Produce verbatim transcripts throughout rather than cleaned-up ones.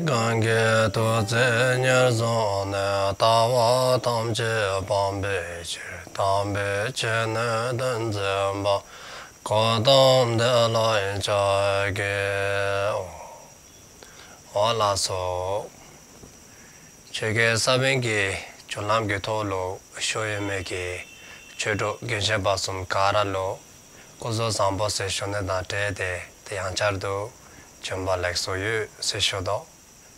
གང་གིས་ཐུགས་བརྩེ་ཉེར་བཟུང་ནས། ལྟ་བ་ཐམས་ཅད་སྤང་བའི་ཕྱིར། དམ་པའི་ཆོས་ནི་སྟོན་མཛད་པ། གཽ་ཏམ་དེ་ལ་ཕྱག་འཚལ་ལོ། འོང་ལགས་སོ། ཆོས་ཀྱི་ས་བོན་གྱི་རྒྱུན་ལམ་གྱི་ཐོག་ལུ་བཞུགས་ཡོད་མི་གི་ཆོས་གྲོགས་རྒན་གཞོན་བར་གསུམ་ག་ར་ལུ་སྐུ་གཟུགས་བཟང་པོ་ཟེར་ཞུ་ནི་དང་འབྲེལ་ཏེ་ཏེ་ཡང་བསྐྱར་དུ་བྱོན་པ་ལེགས་སོ་ཡོད་ཟེར་ཞུ་དོ།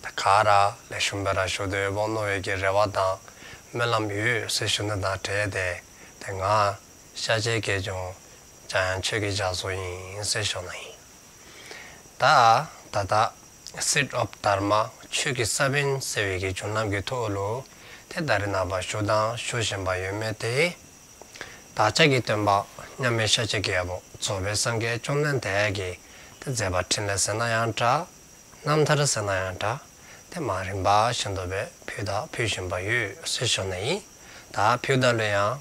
ད་ག་ར་ལེགས་ཤོམ་སྦེ་ར་བཞུགས་ཏེ་ཡོདཔ་འོང་མནོ་བའི་གི་རེ་བ་དང་སྨོན་ལམ་ཡོད་ཟེར་ཞུ་ནི་དང་འབྲེལ་ཏེ་ཏེ་ང་ཤཱཀྱའི་དགེ་སྦྱོང་འཇམ་དབྱངས་ཆོས་ཀྱི་རྒྱ་མཚོ་ཨིན་ཟེར་ཞུ་ནི་ཨིན། ད་ད་ལྟོ་Seed of Dharma ཆོས་ཀྱི་ས་བོན་ཟེར་བའི་གི་རྒྱུན་ལམ་གྱི་ཐོག་ལུ་ཏེ་ད་རེས་ནངས་པ་ཞུ་དང་ཞུ་བཞིན་པ་ཡོད་མི་དེ་བདག་ཅག་གི་སྟོན་པ་མཉམ་མེད་ཤཱཀྱའི་རྒྱལ་པོ་རྫོགས་པའི་སངས་རྒྱས་བཅོམ་ལྡན་འདས་ཀྱི་ཏེ་མཛད་པ་འཕྲིན་ལས་ཟེར་ན་ཡང་འདྲ། རྣམ་ཐར་ཟེར་ན་ཡང་འདྲ། ཏེ་མ་རིམ་པ་བཞིན་དུ་སྦེ་ཕུལ་དང་ཕུལ་བཞིན་པ་ཡོད་ཟེར་ཞུ་ནི་ཨིན། ད་ཕུལ་ད་ལུ་ཡང་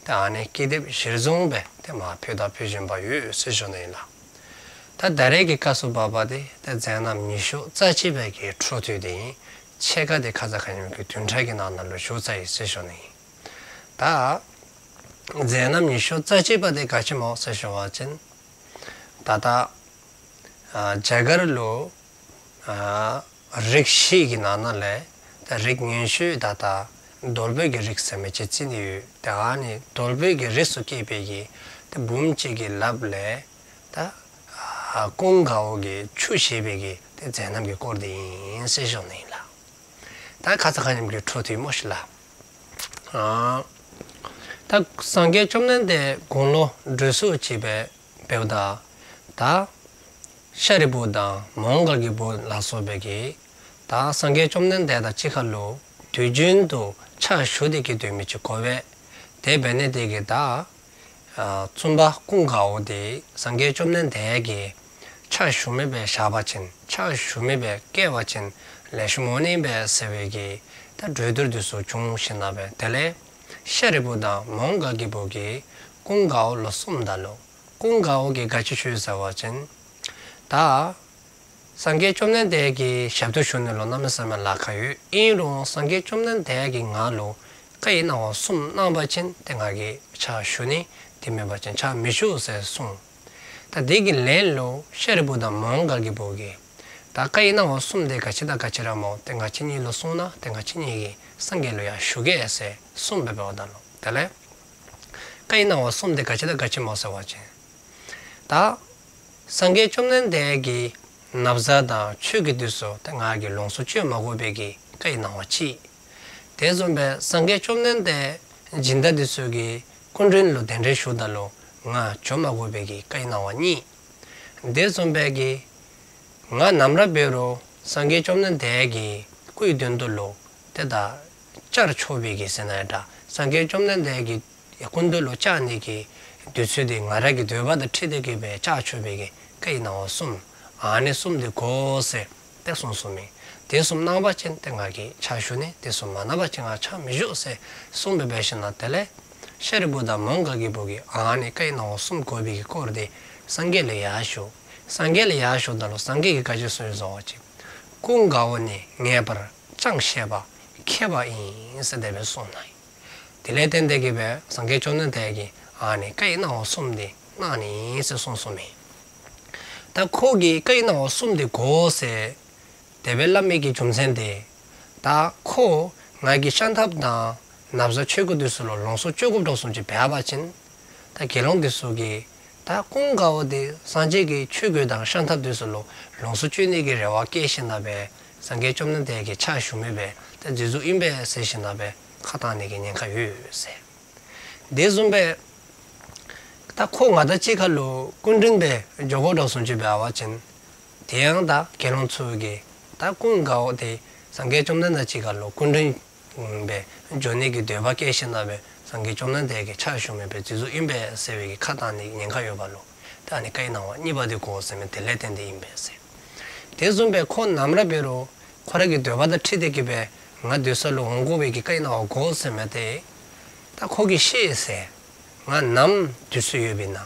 ཏེ་ཨ་ནི་ཀི་དེབ་གཞིར་བཟུང་སྦེ་ཏེ་མ་ཕུལ་དང་ཕུལ་བཞིན་པ་ཡོད་ཟེར་ཞུ་ནི་ཨིན་ལགས། ད་ད་རེས་ཀྱི་སྐབས་སུ་བབ་པ་དེ་ཏེ་མཛད་རྣམ་ཉི་ཤུ་རྩ་གཅིག་པའི་གི་འཕྲོ་མཐུད་དེ་ཨིན། ཕྱེད་ཀ་དེ་ཁ་ཙ་ཁ་ཉིནམ་གི་བདུན་ཕྲག་གི་ནང་ན་ལུ་ཞུ་ཚར་ཡི་ཟེར་ཞུ་ནི་ཨིན། ད་མཛད་རྣམ་ཉི་ཤུ་རྩ་གཅིག་པ་དེ་ག་ཅི་སྨོ་ཟེར་ཞུ་བ་ཅིན་ད་ལྟོ་ཨ་རྒྱ་གར་ལུ་ཨ་རིགས་བཞི་གི་ནང་ན་ལས་ད་རིགས་ངན་ཤོས་ད་ལྟོ་གདོལ་པའི་གི་རིགས་ཟེར་མི་ཅིག་རྩི་ནི་ཡོད། ཏེ་ཨ་ནི་གདོལ་པའི་གི་རིགས་སུ་སྐྱེས་པའི་གི་ཏེ་བུམོ་ཅིག་གི་ལགཔ་ལས་ད་ཨ་ཀུན་དགའ་བོ་གིས་ཆུ་བཞེས་པའི་གི་ཏེ་མཛད་རྣམ་གྱི་སྐོར་དེ་ཨིན་ཟེར་ཞུ་ནི་ཨིན་ལགས། ད་ཁ་ཙ་ཁ་ཉིནམ་གི་འཕྲོ་མཐུད་སྨོ་ཤིག་ལགས། ཨ་ད་སངས་རྒྱས་བཅོམ་ལྡན་འདས་དགུང་ལོ་བགྲེས་སུ་ཅིག་སྦེ་འབདཝ་ད་ད་ཤཱ་རིའི་བུ་དང་མོའུ་འགལ་གྱི་བུ་ལ་སོགས་པའི་གིས་ད་སངས་རྒྱས་བཅོམ་ལྡན་འདས་དང་གཅིག་ཁར་ལུ་དུས་རྒྱུན་དུ་ཕྱག་ཞུ་སྟེ་གི་སྡོད་མི་ཅིག་དགོ་པས། དེ་འབད་ནི་དེ་གིས་ད་ཨ་བཙུན་པ་ཀུན་དགའ་བོ་དེ་སངས་རྒྱས་བཅོམ་ལྡན་འདས་ཀྱི་ཕྱག་ཞུ་མི་སྦེ་བཞག་པ་ཅིན་ཕྱག་ཞུ་མི་སྦེ་བསྐོས་པ་ཅིན་ལེགས་ཤོམ་འོང་ནི་ཨིན་པས་ཟེར་བའི་གི་ད་གྲོས་བསྡུར་དེ་ཚུ་བྱུང་ཞིནམ་ལས་དེ་ལས་ཤཱ་རིའི་བུ་དང་མོའུ་འགལ་གྱི་བུ་གིས་ཀུན་དགའ་བོ་ལུ་གསུངམ་ད་ལུ་ཀུན་དགའ་བོ་གིས་ག་ཅི་ཞུ་ཡི་ཟེར་བ་ཅིན་ད་སངས་རྒྱས་བཅོམ་ལྡན་འདས་ཀྱི་ཞབས་ཏོག་ཞུ་ནི་ལུ་གནམ་མེད་ས་མེད་ལཱ་ཁག་ཡོད། ཨིན་རུང་སངས་རྒྱས་བཅོམ་ལྡན་འདས་ཀྱིས་ང་ལུ་བཀའ་ཡི་གནང་བ་གསུམ་གནང་བ་ཅིན་ཏེ་ང་གིས་ཕྱག་ཞུ་ནི། དེ་མེན་པ་ཅིན་ཕྱག་མི་ཞུ་ཟེར་གསུངས། ད་དེ་གི་ལན་ལུ་ཤཱ་རིའི་བུ་དང་མོའུ་འགལ་གྱི་བུ་གིས་ད་བཀའ་ཡི་གནང་བ་གསུམ་དེ་ག་ཅི་དང་ག་ཅི་ར་སྨོ། ཏེ་ང་བཅས་གཉིས་ལུ་གསུངས་ན་ཏེ་ང་བཅས་གཉིས་ཀྱིས་སངས་རྒྱས་ལུ་ཡང་ཞུ་གེ་ཟེར་གསུངས་སྦེ་འབདཝ་ད་ལུ་དེ་ལས་བཀའ་ཡི་གནང་བ་གསུམ་དེ་ག་ཅི་དང་ག་ཅི་སྨོ་ཟེར་བ་ཅིན་ད་སངས་རྒྱས་བཅོམ་ལྡན་འདས་ཀྱི་ན་བཟའ་དང་ཆོས་གོས་དེ་ཚུ་ཏེ་ང་གིས་ལོངས་སུ་སྤྱོད་མ་དགོ་པའི་གི་བཀའ་ཡི་གནང་བ་གཅིག། དེ་བཟུམ་སྦེ་སངས་རྒྱས་བཅོམ་ལྡན་འདས་སྦྱིན་བདག་དེ་ཚུ་གིས་སྐུ་མགྲོན་ལུ་གདན་འདྲེན་ཞུཝ་ད་ལུ་ང་འབྱོན་མ་དགོ་པའི་གི་བཀའ་ཡི་གནང་བ་གཉིས། དེ་བཟུམ་སྦེ་གི་ང་ནམ་ར་འབད་རུང་སངས་རྒྱས་བཅོམ་ལྡན་འདས་ཀྱི་སྐུའི་དོན་དུ་ལུ་ཏེ་ད་བཅར་ཆོག་པའི་གི་ཟེར་ན་ཡང་འདྲ། སངས་རྒྱས་བཅོམ་ལྡན་འདས་ཀྱི་སྐུ་མདུན་ལུ་བཅར་ནི་གི་དུས་ཚོད་དེ་ང་ར་གི་འདོད་པ་དང་འཁྲིལ་ཏེ་གི་སྦེ་བཅར་ཆོག་པའི་གི་བཀའ་ཡི་གནང་བ་གསུམ། ཨ་ནི་གསུམ་དེ་དགོ་ཟེར་ཏེ་གསུངས་གསུངསམ་ཨིན། དེ་གསུམ་གནང་བ་ཅིན་ཏེ་ང་གིས་ཕྱག་ཞུ་ནི། དེ་གསུམ་མ་གནང་བ་ཅིན་ང་ཕྱག་མི་ཞུ་ཟེར་གསུངས་སྦེ་འབད་ཞིནམ་ལས་དེ་ལས་ཤཱ་རིའི་བུ་དང་མོའུ་འགལ་གྱི་བུ་གིས་ཨ་ནི་བཀའ་ཡི་གནང་བ་གསུམ་དགོ་པའི་གི་སྐོར་དེ་སངས་རྒྱས་ལུ་ཡར་ཞུ། སངས་རྒྱས་ལུ་ཡར་ཞུཝ་ད་ལུ་སངས་རྒྱས་ཀྱིས་ག་ཅི་གསུངས་ཡི་ཟེར་བ་ཅིན་ཀུན་དགའ་བོ་ནི་ངེས་པར་ཅང་ཤེས་པ་མཁས་པ་ཨིན་ཟེར་དེ་སྦེ་གསུངས་ནུག། དེ་ལས་བརྟེན་ཏེ་གི་སྦེ་སངས་རྒྱས་བཅོམ་ལྡན་འདས་ཀྱིས་ཨ་ནི་བཀའ་ཡི་གནང་བ་གསུམ་དེ་གནང་ནི་ཨིན་ཟེར་གསུངས་གསུངསམ་ཨིན། ད་ཁོ་གིས་བཀའ་ཡི་གནང་བ་གསུམ་དེ་དགོ་ཟེར་དེ་སྦེ་སླབ་མི་གི་རྒྱུ་མཚན་དེ་ད་ཁོ་ང་གི་ཤམ་ཐབས་དང་ན་བཟའ་ཆོས་གོས་དེ་ཚུ་ལུ་ལོངས་སུ་སྤྱོད་དགོཔ་འདྲཝ་བཟུམ་ཅིག་འབད་བ་ཅིན་ད་དགེ་སློང་དེ་ཚུ་གིས་ད་ཀུན་དགའ་བོ་དེ་སངས་རྒྱས་ཀྱི་ཆོས་གོས་དང་ཤམ་ཐབས་དེ་ཚུ་ལུ་ལོངས་སུ་སྤྱོད་ནི་གི་རེ་བ་བསྐྱེད་ཞིནམ་ལས་སངས་རྒྱས་བཅོམ་ལྡན་འདས་ཀྱི་ཕྱག་ཞུ་མི་སྦེ་ད་འཛུལ་འཛུལཝ་ཨིན་པས་ཟེར་ཞིནམ་ལས་ཁ་བཏང་ནི་གི་ཉེན་ཁ་ཡོད་ཟེར། དེ་བཟུམ་སྦེ་ད་ཁོ་ང་དང་གཅིག་ཁར་ལུ་སྐུ་མགྲོན་སྦེ་འགྱོ་དགོཔ་འདྲཝ་བཟུམ་ཅིག་འབད་བ་ཅིན་དེ་ཡང་ད་དགེ་སློང་ཚུ་གིས་ད་ཀུན་དགའ་བོ་དེ་སངས་རྒྱས་བཅོམ་ལྡན་འདས་དང་གཅིག་ཁར་ལུ་སྐུ་མགྲོན་སྦེ་འགྱོ་ནི་གི་འདོད་པ་བསྐྱེད་ཞིནམ་ལས་སངས་རྒྱས་བཅོམ་ལྡན་འདས་ཀྱི་ཕྱག་ཞུ་མི་སྦེ་འཛུལ་འཛུལཝ་ཨིན་པས་ཟེར་བའི་གི་ཁ་བཏང་ནི་ཉེན་ཁ་ཡོདཔ་ལུ་ད་ཨ་ནི་བཀའ་ཡི་གནང་བ་གཉིས་པ་དེ་དགོ་ཟེར་མི་དེ་ལས་བརྟེན་ཏེ་ཨིན་པས་ཟེར། དེ་བཟུམ་སྦེ་ཁོ་ནམ་ར་འབད་རུང་ཁོ་ར་གི་འདོད་པ་དང་འཁྲིལ་ཏེ་གི་སྦེ་ང་སྡོད་ས་ལུ་འོང་དགོ་པའི་གི་བཀའ་ཡི་གནང་བ་དགོ་ཟེར་མི་དེ་ད་ཁོ་གིས་ཤེས་ཟེར། ང་ནམ་དུས་ཚོད་ཡོདཔ་ཨིན་ན་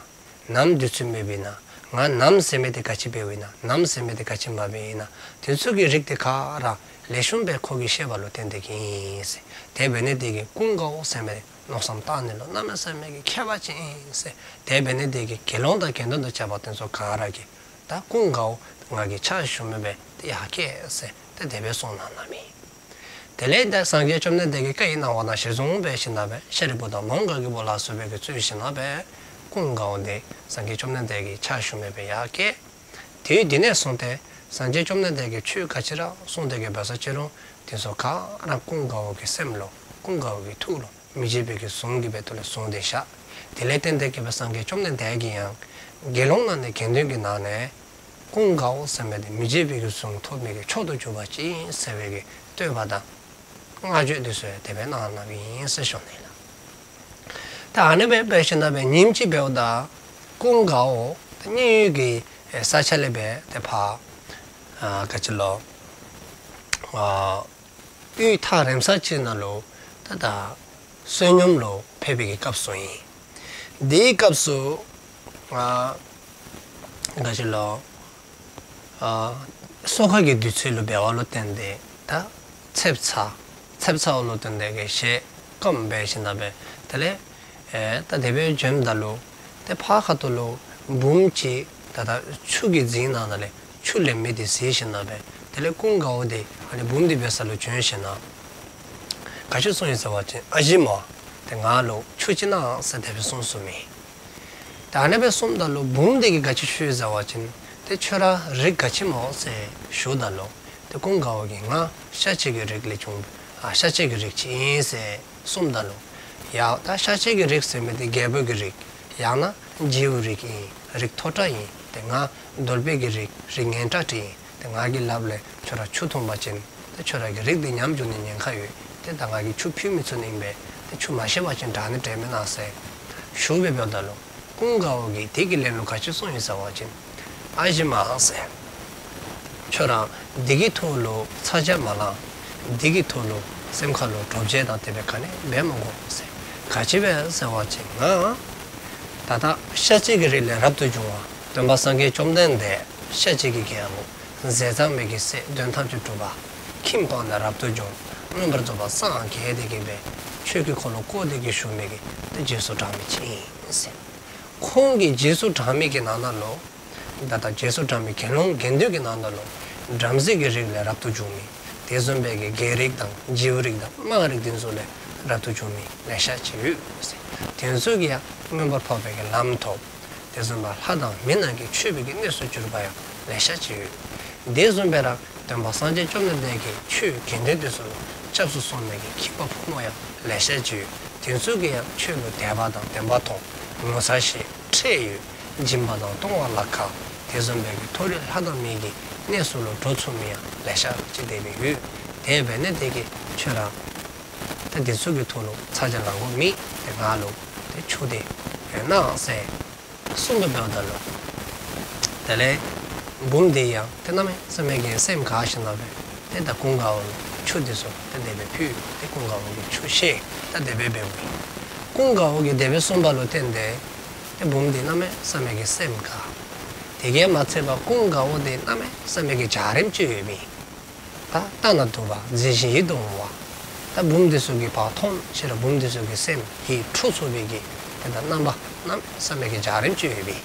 ནམ་དུས་ཚོད་མེདཔ་ཨིན་ན་ ང་ནམ་ཟེར་མི་དེ་ག་ཅི་འབདཝ་ཨིན་ན། ནམ་ཟེར་མི་དེ་ག་ཅི་མ་འབདཝ་ཨིན་ན། དེ་ཚུ་གི་རིགས་དེ་ག་ར་ལེགས་ཤོམ་སྦེ་ཁོ་གིས་ཤེས་པ་ལུ་བརྟེན་ཏེ་གིས་ཨིན་ཟེར། དེ་འབད་ནི་དེ་གིས་ཀུན་དགའ་བོ་ཟེར་མི་དེ་མནོ་བསམ་བཏང་ནི་ལུ་གནམ་མེད་ས་མེད་ཀྱི་མཁས་པ་ཅིག་ཨིན་ཟེར། དེ་འབད་ནི་དེ་གིས་དགེ་སློང་དང་དགེ་འདུན་དང་བཅས་པ་དེ་ཚུ་ག་ར་གིས་ད་ཀུན་དགའ་བོ་ང་གི་ཕྱག་ཞུ་མི་སྦེ་ཏེ་ཡར་བསྐྱལ་ཟེར་ཏེ་དེ་སྦེ་གསུངས་གནང་གནངམ་ཨིན། དེ་ལས་ད་སངས་རྒྱས་བཅོམ་ལྡན་འདས་ཀྱི་བཀའ་ཡི་གནང་བ་དང་གཞིར་བཟུང་འབད་ཞིནམ་ལས་ཤཱ་རིའི་བུ་དང་མོའུ་འགལ་གྱི་བུ་ལ་སོགས་པའི་གིས་གཙོས་ཞིནམ་ལས་ཀུན་དགའ་བོ་དེ་སངས་རྒྱས་བཅོམ་ལྡན་འདས་ཀྱི་ཕྱག་ཞུ་མི་སྦེ་ཡར་བསྐྱལ། དུས་དེ་ནས་བཟུང་སྟེ་སངས་རྒྱས་བཅོམ་ལྡན་འདས་ཀྱིས་ཆོས་ག་ཅི་ར་གསུངས་ཏེ་གིས་འབད་ས་ཅི་རུང་དེ་ཚུ་ག་ར་ཀུན་དགའ་བོ་གི་སེམས་ལུ་ཀུན་དགའ་བོ་གི་ཐུགས་ལུ་མི་བརྗེད་པའི་གི་གཟུངས་ཀྱིས་སྦེ་ཐུགས་ལུ་བཟུང་སྟེ་བཞག། དེ་ལས་བརྟེན་ཏེ་གིས་སྦེ་སངས་རྒྱས་བཅོམ་ལྡན་འདས་ཀྱིས་ཡང་དགེ་སློང་ནང་ནས་དགེ་འདུན་གྱི་ནང་ནས་ཀུན་དགའ་བོ་ཟེར་མི་དེ་མི་བརྗེད་པའི་གི་གཟུངས་ཐོབ་མི་གི་མཆོག་ཏུ་གྱུར་པ་ཅིག་ཨིན་ཟེར་བའི་གི་བསྟོད་པ་དང་བསྔགས་བརྗོད་དེ་ཚུ་ཡང་དེ་སྦེ་གནང་གནངམ་ཨིན་ཟེར་ཞུ་ནི་ལགས། ད་ཨ་ནི་སྦེ་འབད་ཞིནམ་ལས་ཉིནམ་གཅིག་འབདཝ་ད་ཀུན་དགའ་བོ་ད་མཉན་ཡོད་ཀྱི་ས་ཆ་ལས་སྦེ་ཏེ་ཕར་ཨ་ག་ཅི་ལོ་ཨ་དབུས་ཐག་རིང་ས་ཅིག་ནང་ལུ་ད་ད་བསོད་སྙོམས་ལུ་ཕེབས་པའི་གི་སྐབས་སུ་ཨིན། དེའི་སྐབས་སུ་ཨ་ག་ཅི་ལོ་ཨ་སོ་ཁ་གི་དུས་ཚོད་ལུ་འབདཝ་ལུ་བརྟེན་ཏེ་ད་ཚེབ་ཚ་ཚེབ་ཚཝ་ལུ་བརྟེན་ཏེ་གིས་ཞལ་སྐམ་འབད་ཞིནམ་ལས་དེ་ལས་ཨེ་ད་དེ་སྦེ་བྱོནམ་ད་ལུ་ཏེ་ཕར་ཁ་ཐུག་ལུ་བུམོ་ཅིག་ད་ད་ཆུ་གི་རྫིང་ནང་ན་ལས་ཆུ་ལེན་མི་དེ་གཟིགས་ཞིནམ་ལས་དེ་ལས་ཀུན་དགའ་བོ་དེ་ཨ་ནི་བུམོ་དེ་འབད་ས་ལུ་བྱོན་ཞིནམ་ལས་ག་ཅི་གསུངས་ཡི་ཟེར་བ་ཅིན་ཨ་ཞེ་མ་ཏེ་ང་ལུ་ཆུ་ཅིག་གནང་ཟེར་དེ་སྦེ་གསུངས་གསུངསམ་ཨིན། ད་ཨ་ནི་སྦེ་གསུངསམ་ད་ལུ་བུམོ་དེ་གིས་ག་ཅི་ཞུ་ཡི་ཟེར་བ་ཅིན་ཏེ་ཁྱོད་ར་རིགས་ག་ཅི་སྨོ་ཟེར་ཞུཝ་ད་ལུ་ཏེ་ཀུན་དགའ་བོ་གིས་ང་ཤཱཀྱའི་གི་རིགས་ལས་བྱུང་ཨ་ཤཱཀྱའི་གི་རིགས་ཅིག་ཨིན་ཟེར་གསུངསམ་ད་ལུ་ཡ་ད་ཤཱཀྱའི་གི་རིགས་ཟེར་མི་དེ་རྒྱལ་པོའི་གི་རིགས་ཡང་ན་རྗེའུ་རིགས་ཨིན། རིགས་མཐོ་དྲགས་ཨིན། ཏེ་ང་གདོལ་པའི་གི་རིགས་རིགས་ངན་དྲགས་ཅིག་ཨིན། ཏེ་ང་གི་ལགཔ་ལས་ཁྱོད་ར་ཆུ་འཐུང་པ་ཅིན་ཏེ་ཁྱོད་ར་གི་རིགས་དེ་ཉམས་འགྱོ་ནི་ཉེན་ཁ་ཡོད། ཏེ་ད་ང་གིས་ཆུ་ཕུལ་མི་ཚུགས་ནི་ཨིན་པས། ཏེ་ཆུ་མ་བཞེས་པ་ཅིན་དྲག་ནི་དྲག་མེན་ན་ཟེར་ཞུ་སྦེ་འབདཝ་ད་ལུ་ཀུན་དགའ་བོ་གིས་དེ་གི་ལན་ལུ་ག་ཅི་གསུངས་ཡི་ཟེར་བ་ཅིན་ཨ་ཞེ་མ་ཟེར། ཁྱོད་ར་དེ་གི་ཐོག་ལུ་ཚ་གྱང་མ་ལང་། དེ་གི་ཐོག་ལུ་སེམས་ཁ་ལུ་འདྲོག་བྱེལ་དང་དེ་སྦེ་ག་ནི་འབད་མ་དགོ་ཟེར། ག་ཅི་སྦེ་ཟེར་བ་ཅིན་ང་ད་ད་ཤཱཀྱའི་གི་རིགས་ལས་རབ་ཏུ་བྱུང་བ་སྟོན་པ་སངས་རྒྱས་བཅོམ་ལྡན་འདས་ཤཱཀྱའི་གི་རྒྱལ་པོ་ཟས་གཙང་མའི་གི་སྲས་དོན་ཐམས་ཅད་གྲུབ་པ་ཁྱིམ་སྤངས་ནས་རབ་ཏུ་བྱུང་མངོན་པར་རྫོགས་པར་སངས་རྒྱས་ཏེ་གི་སྦེ་ཆོས་ཀྱི་འཁོར་ལོ་བསྐོར་ཏེ་གི་བཞུགས་མི་གི་ཏེ་རྗེས་སུ་འབྲང་མི་ཅིག་ཨིན་ཟེར། ཁོང་གི་རྗེས་སུ་འབྲང་མི་གི་ནང་ན་ལུ་ད་ལྟ་རྗེས་སུ་འབྲང་མི་དགེ་སློང་དགེ་འདུན་གྱི་ནང་ན་ལུ་བྲམ་ཟེ་གི་རིགས་ལས་རབ་ཏུ་བྱུང་མི་དེ་བཟུམ་སྦེ་གི་རྒྱལ་རིགས་དང་རྗེའུ་རིགས་དང་དམངས་རིགས་དེ་ཚུ་ལས་རབ་ཏུ་བྱུང་མི་ལེ་ཤ་ཅིག་ཡོད་ཟེར། དེ་ཚུ་གིས་ཡང་མངོན་པར་འཕགས་པའི་གི་ལམ་ཐོབ། དེ་བཟུམ་སྦེ་ལྷ་དང་མི་རྣམས་ཀྱིས་མཆོད་པའི་གི་གནས་སུ་གྱུར་པ་ཡང་ལེ་ཤ་ཅིག་ཡོད། དེ་བཟུམ་སྦེ་ར་སྟོན་པ་སངས་རྒྱས་བཅོམ་ལྡན་འདས་ཀྱི་ཆོས་དགེ་འདུན་དེ་ཚུ་ལུ་སྐྱབས་སུ་སོང་མི་གི་ཁྱིམ་པ་ཕོ་མོ་ཡང་ལེ་ཤ་ཅིག་ཡོད། དེ་ཚུ་གིས་ཡང་ཆོས་ལུ་དད་པ་དང་བདེན་པ་མཐོང་ངོ་ཚ་ཤེས་ཁྲེལ་ཡོད་སྦྱིན་པ་དང་གཏོང་བ་ལ་དགའ། དེ་བཟུམ་སྦེ་གི་མཐོ་རིས་ལྷ་དང་མི་གི་གནས་སུ་ལུ་འགྲོ་ཚུགས་མི་ཡང་ལེ་ཤ་ཅིག་དེ་སྦེ་ཡོད། དེ་འབད་ནི་དེ་གིས་ཁྱོད་ར་ད་དེ་ཚུ་གི་ཐོག་ལུ་ཚ་གྱང་ལང་དགོཔ་མེད། ཏེ་ང་ལུ་ཏེ་ཆུ་དེ་གནང་ཟེར་གསུངས་པའི་འབདཝ་ད་ལུ་དེ་ལས་བུམོ་དེ་ཡང་ཏེ་གནམ་མེད་ས་མེད་ཀྱི་སེམས་དགའ་ཞིནམ་ལས་ཏེ་ད་ཀུན་དགའ་བོ་ལུ་ཆུ་དེ་ཚུ་ཏེ་དེ་སྦེ་ཕུལ། ཏེ་ཀུན་དགའ་བོ་གིས་ཆུ་བཞེས། ད་དེ་སྦེ་འབདཝ་ཨིན། ཀུན་དགའ་བོ་གིས་དེ་སྦེ་གསུངས་པ་ལུ་བརྟེན་ཏེ་ཏེ་བུམོ་དེ་གནམ་མེད་ས་མེད་ཀྱི་སེམས་དགའ། དེ་གིས་མ་ཚད་པར་ཀུན་དགའ་བོ་དེ་གནམ་མེད་ས་མེད་ཀྱི་འཇའ་རིསམོ་ཅིག་ཡོདཔ་ཨིན། ད་ལྟ་ན་སྡུག་པ་མཛེས་ཤིང་ཡིད་དུ་འོང་བ། ད་བུམོ་དེ་ཚུ་གིས་ཕར་མཐོང་ཞིནམ་ལས་བུམོ་དེ་ཚུ་གི་སེམས་ཡིད་འཕྲོག་ཚུགས་པའི་གི་ཏེ་ད་རྣམ་པ་གནམ་མེད་ས་མེད་ཀྱི་འཇའ་རིསམོ་ཅིག་ཡོདཔ་ཨིན།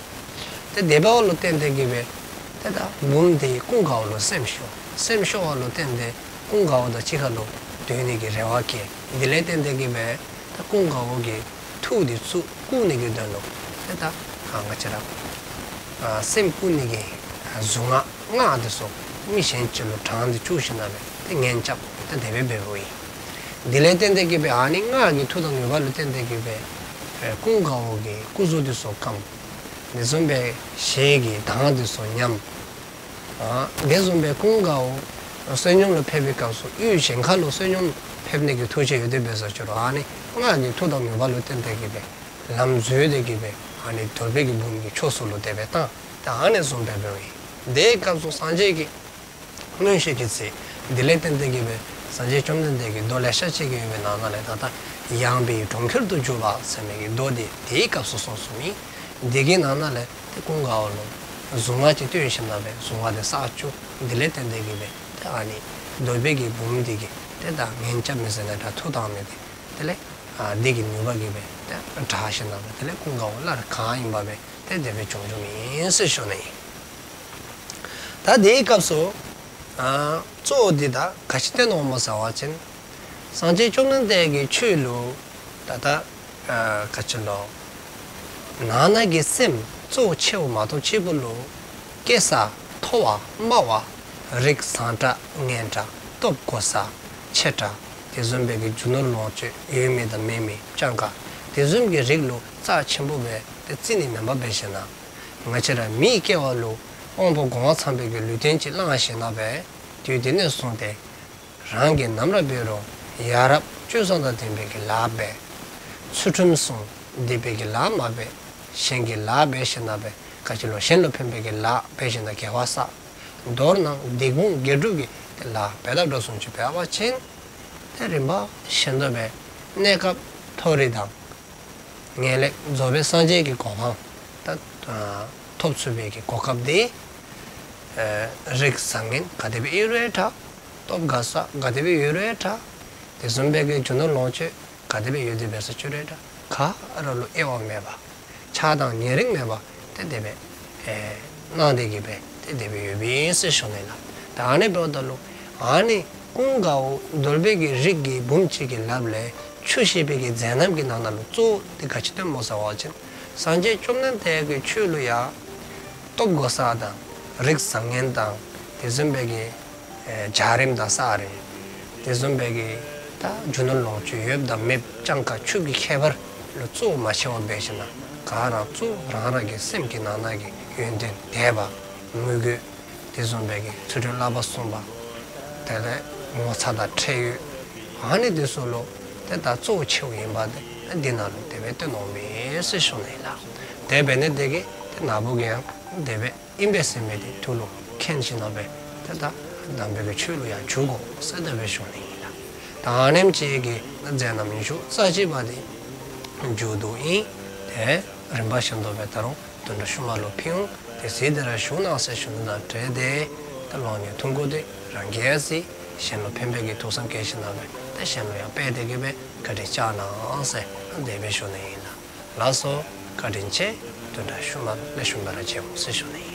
ཏེ་དེ་འབདཝ་ལུ་བརྟེན་ཏེ་གི་སྦེ་ཏེ་ད་བུམོ་དེ་ཀུན་དགའ་བོ་ལུ་སེམས་ཤོར། སེམས་ཤོར་བ་ལུ་བརྟེན་ཏེ་ཀུན་དགའ་བོ་དང་གཅིག་ཁར་ལུ་སྡོད་ནི་གི་རེ་བ་བསྐྱེད། དེ་ལས་བརྟེན་ཏེ་གི་སྦེ་ད་ཀུན་དགའ་བོ་གི་ཐུགས་དེ་ཚུར་བཀུག་ནི་གི་དོན་ལུ་ཏེ་ད་ང་བཅས་ར་ཨ་སེམས་བཀུག་ནི་གི་གཟུངས་སྔགས་སྔགས་དེ་ཚུ་མི་གཞན་ཅིག་ལུ་བགྲངས་ཏེ་བཅུག་ཞིནམ་ལས་ཏེ་ངན་རྐྱབ་ཏེ་དེ་སྦེ་འབདཝ་ཨིན། དེ་ལས་བརྟེན་ཏེ་གི་སྦེ་ཨ་ནི་སྔགས་ཀྱི་མཐུ་དང་ནུས་པ་ལུ་བརྟེན་ཏེ་གི་སྦེ་ཀུན་དགའ་བོ་གི་སྐུ་གཟུགས་དེ་ཚུ་སྐམ། དེ་བཟུམ་སྦེ་ཞལ་གྱི་མདངས་དེ་ཚུ་ཉམས། ཨ་དེ་བཟུམ་སྦེ་ཀུན་དགའ་བོ་བསོད་སྙོམས་ལུ་ཕེབས་པའི་སྐབས་སུ་ཡུལ་གཞན་ཁར་ལུ་བསོད་སྙོམས་ཕེབས་ནི་གི་ཐུགས་བཞེད་ཡོད་དེ་འབད་ས་ཅི་རུང་ཨ་ནི་སྔགས་ཀྱི་མཐུ་དང་ནུས་པ་ལུ་བརྟེན་ཏེ་གི་སྦེ་ལམ་འཛོལ་ཏེ་གི་སྦེ་ཨ་ནི་གདོལ་པའི་གི་བུམོ་གི་ཕྱོགས་སུ་ལུ་དེ་སྦེ་བཏང་། ད་ཨ་ནི་བཟུམ་སྦེ་འབདཝ་ཨིན། དེའི་སྐབས་སུ་སངས་རྒྱས་ཀྱིས་མངོན་ཤེས་ཀྱི་ཚེ་དེ་ལས་བརྟེན་ཏེ་གི་སྦེ་སངས་རྒྱས་བཅོམ་ལྡན་འདས་ཀྱིས་མདོ་ལེ་ཤ་ཅིག་གི་ཡོད་པའི་ནང་ན་ལས་ད་ལྟ་ཡངས་པའི་གྲོང་ཁྱེར་དུ་གྱུར་པ་ཟེར་མི་གི་མདོ་དེ་དེའི་སྐབས་སུ་གསུངས་གསུངསམ་ཨིན། དེ་གི་ནང་ན་ལས་ཏེ་ཀུན་དགའ་བོ་ལུ་ གཟུངས་སྔགས་ཅིག་བཏོན་ཞིནམ་ལས་སྦེ་གཟུངས་སྔགས་འདི་བསགས་བཅུག། དེ་ལས་བརྟེན་ཏེ་གི་སྦེ་ཏེ་ཨ་ནི་འདོད་པའི་གི་བུམོ་འདི་གིས་ཏེ་ད་ངན་སྐྱབས་མི་བཟོད་ནི་དང་མཐུ་བཏང་ནི་འདི་དེ་ལས་ཨ་འདི་གི་ནུས་པ་གིས་སྦེ་ཏེ་དྲག་ཞིནམ་ལས་སྦེ་དེ་ལས་ཀུན་དགའ་བོ་སླར་གང་ཡིན་པ་སྦེ་ཏེ་དེ་སྦེ་བྱུང་བྱུངམ་ཨིན་ཟེར་ཞུ་ནི་ཨིན། ད་དེའི་སྐབས་སུ་ཨ་གཙོ་བོ་འདི་ད་ག་ཅི་སྟོནམ་སྨོ་ཟེར་བ་ཅིན་སངས་རྒྱས་བཅོམ་ལྡན་འདས་ཀྱི་ཆོས་ལུ་ད་ལྟ་ཨ་ག་ཅི་ལོ། ནང་ན་གི་སེམས་གཙོ་བོ་ཆེ་བ་མ་གཏོགས་གཅིག་པོ་ལུ་སྐྱེ་ས་མཐོ་བ་དམའ་བ་རིགས་བཟང་དྲགས་ངན་དྲགས་སྟོབས་གོ་ས་ཆེ་དྲགས་དེ་བཟུམ་སྦེ་གི་རྒྱུ་ནོར་ལོངས་སྤྱོད་ཡོད་མི་དང་མེད་མི་སྤྱང་ཀ་དེ་བཟུམ་གྱི་རིགས་ལུ་རྩ་ཆེན་པོ་སྦེ་ཏེ་བརྩི་ནི་མེན་པར་འབད་ཞིནམ་ལས་ང་བཅས་ར་མིའི་སྐྱེ་བ་ལུ་དབང་པོ་གོ་འཕང་ཚང་བའི་གི་ལུས་རྟེན་ཅིག་བླངས་ཞིནམ་ལས་སྦེ་དུས་དེ་ནས་བཟུང་སྟེ་རང་གིས་ནམ་ར་འབད་རུང་ཡ་རབས་སྤྱོད་བཟང་དང་ལྡན་པའི་གི་ལཱ་འབད། ཚུལ་ཁྲིམས་སྲུང་། སྡིག་པའི་གི་ལཱ་མ་འབད། གཞན་གྱི་ལཱ་འབད་ཞིནམ་ལས་སྦེ་ག་ཅི་ལོ་གཞན་ལུ་ཕན་པའི་གི་ལཱ་འབད་ཞིནམ་ལས་དགེ་བ་བསགས། མདོར་ན་སྡིག་སྤོང་དགེ་སྒྲུབ་ཀྱི་ཏེ་ལཱ་འབད་དགོཔ་འདྲཝ་བཟུམ་ཅིག་འབད་བ་ཅིན་ཏེ་རིམ་པ་བཞིན་དུ་སྦེ་གནས་སྐབས་མཐོ་རིས་དང་ངེས་ལེགས་རྫོགས་པའི་སངས་རྒྱས་ཀྱི་གོ་འཕང་ད་ཐོབ་ཚུགས་པའི་གི་གོ་སྐབས་འདི་ཨེ་རིགས་བཟང་ངན་ག་དེ་སྦེ་ཡོད་རུང་འདྲ། སྟོབས་གོ་ས་ག་དེ་སྦེ་ཡོད་རུང་འདྲ། དེ་བཟུམ་སྦེ་གི་རྒྱུ་ནོར་ལོངས་སྤྱོད་ག་དེ་སྦེ་ཡོད་དེ་འབད་ས་ཅི་རུང་འདྲ། ག་ར་ལུ་དབྱེ་བ་མེད་པར་ཆགས་སྡང་ཉེ་རིང་མེད་པར་ཏེ་དེ་སྦེ་ཨེ་གནང་སྟེ་གི་སྦེ་ཏེ་དེ་སྦེ་ཡོདཔ་ཨིན་ཟེར་ཞུ་ནི་ལགས། ད་ཨ་ནི་འབདཝ་ད་ལུ་ཨ་ནི་ཀུན་དགའ་བོ་འདོད་པའི་གི་རིགས་ཀྱི་བུམོ་ཅིག་གི་ལགཔ་ལས་ཆུ་བཞི་པའི་གི་མཛད་རྣམ་གྱི་ནང་ན་ལུ་གཙོ་བོ་འདི་ག་ཅི་སྟོནམ་སྨོ་ཟེར་བ་ཅིན་སངས་རྒྱས་བཅོམ་ལྡན་འདས་ཀྱི་ཆོས་ལུ་ཡང་སྟོབས་གོ་ས་དང་རིགས་བཟང་ངན་དང་དེ་བཟུམ་སྦེ་གི་ཨེ་འཇའ་རིསམོ་དང་ས་རིསམོ་དེ་བཟུམ་སྦེ་གི་ད་རྒྱུ་ནོར་ལོངས་སྤྱོད་ཡོདཔ་དང་མེདཔ་སྤྱང་ཀ་ཕྱུགཔོ་གི་ཁྱད་པར་ལུ་གཙོ་བོ་མ་ཕྱེ་བར་འབད་ཞིནམ་ལས་ག་ར་གཙོ་བོ་རང་རང་གི་སེམས་ཀྱི་ནང་ན་གི་ཡོན་ཏན་དད་པ་མོས་གུས་དེ་བཟུམ་སྦེ་གི་ཚུལ་ཁྲིམས་བསླབ་པ་སྲུང་བ། དེ་ལས་ངོ་ཚ་དང་ཁྲེལ་ཡོད། ཨ་ནི་དེ་ཚུ་ལུ་ཏེ་ད་གཙོ་བོ་ཆེ་བ་ཨིནམ་འདི་ནང་ལུ་དེ་སྦེ་སྟོནམ་ཨིན་ཟེར་ཞུ་ནི་ལགས། དེ་འབད་ནི་དེ་གིས་ཏེ་ན་བུ་གིས་ཡང་དེ་སྦེ་ཨིན་པས་ཟེར་མི་འདི་ཐུགས་ལུ་མཁྱེན་ཞིནམ་ལས་སྦེ་ཏེ་ད་དམ་པའི་གི་ཆོས་ལུ་ཡང་འཇུག་དགོ་ཟེར་དེ་སྦེ་ཞུ་ནི་ཨིན་ལགས། ད་ཨ་ནེམ་ཅིག་གིས་མཛད་རྣམ་ཉི་ཤུ་རྩ་གཅིག་པ་འདི་མཇུག་བསྡུཝ་ཨིན། ཏེ་རིམ་པ་བཞིན་དུ་སྦེ་ད་རུང་བདུན་ཕྲག་ཤུལ་མ་ལུ་ཕུལ་འོང་། དེ་གཟིགས་ཏེ་ར་བཞུགས་གནང་ཟེར་ཞུ་ནི་དང་འབྲེལ་ཏེ་ད་གློག་བརྙན་ཐུང་ཀུ་འདི་རང་གིས་གཟིགས། གཞན་ལུ་ཕན་པའི་གི་ཐུགས་བསམ་བསྐྱེད་ཞིནམ་ལས་སྦེ་ད་གཞན་ལུ་ཡང་སྤེལ་ཏེ་གི་སྦེ་བཀའ་དྲིན་བསྐྱང་གནང་ཟེར་དེ་སྦེ་ཞུ་ནི་ཨིན་ལགས། ལགས་སོ། བཀའ་དྲིན་ཆེ། བདུན་ཕྲག་ཤུལ་མ་ལེགས་ཤོམ་སྦེ་ར་མཇལ་འོང་ཟེར་ཞུ་ནི།